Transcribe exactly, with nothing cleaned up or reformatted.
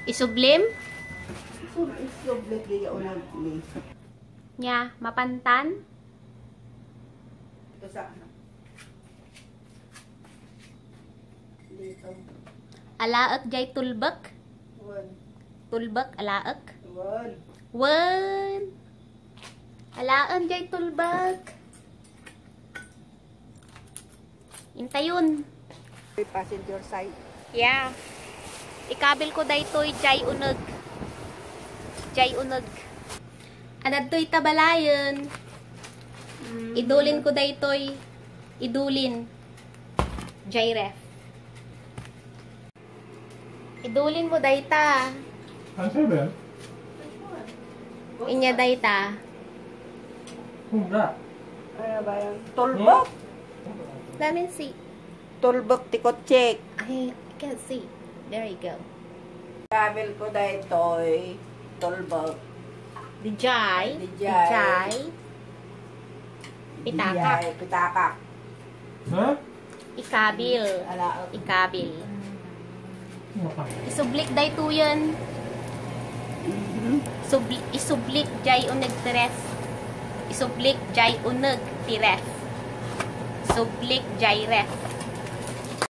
Isublim? Sub-, isublik di ya unag ni. Nya, mapantan? Ito sa dito. Alaek jay tulbek? Wen. Tulbek, alaek? Wen. Wen. Alaen jay tulbek. Intayon. Passenger side. Yeah. Ikabil ko daytoy jay uneg. Jay uneg. Adadtoy ta balayen. Mm. Idulin ko daytoy. Idulin. Jay ref. Idulin mo dayta. Ang seven? Inya dayta. Hunda. Ano ba yan? Tulbok? Let me see. Tulbok ti kotsek. I can't see. There you go. Kabil ko daytoy. Tulbok. Dijay. Dijay. Dijay. Pitakak. Dijay, pitakak. Ha? Ikabil. Ala. Ikabil. Isublik daytoyen. Subli-, isublik jay uneg ti ref. Isublik jay uneg ti ref. Sublik jay ref.